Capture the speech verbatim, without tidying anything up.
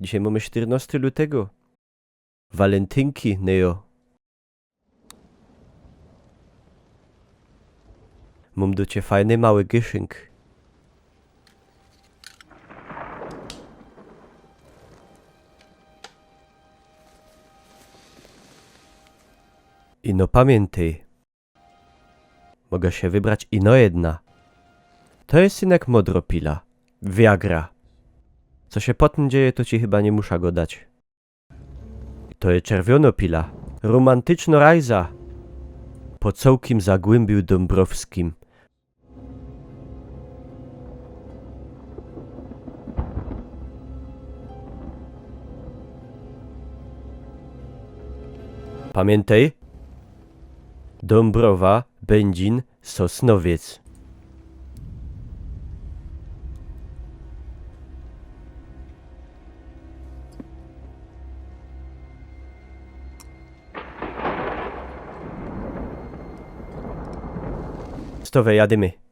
Dzisiej mōmy sztyrnŏsty lutego. Walentynki, nejo. Mōm do cie fajny mały gyszynk. Ino pamiyntej. Moga sie wybrać ino jedna. To je, synek, modro pila. Viagra. Co sie potym dzieje, to ci chyba niy musza godać. To je czerwiono pila. Romantyczno rajza. Po cołkim zagłymbiu dōmbrowskim. Pamiyntej. Dōmbrowa, Byndzin, Sosnowiec. Stowej, jadymy.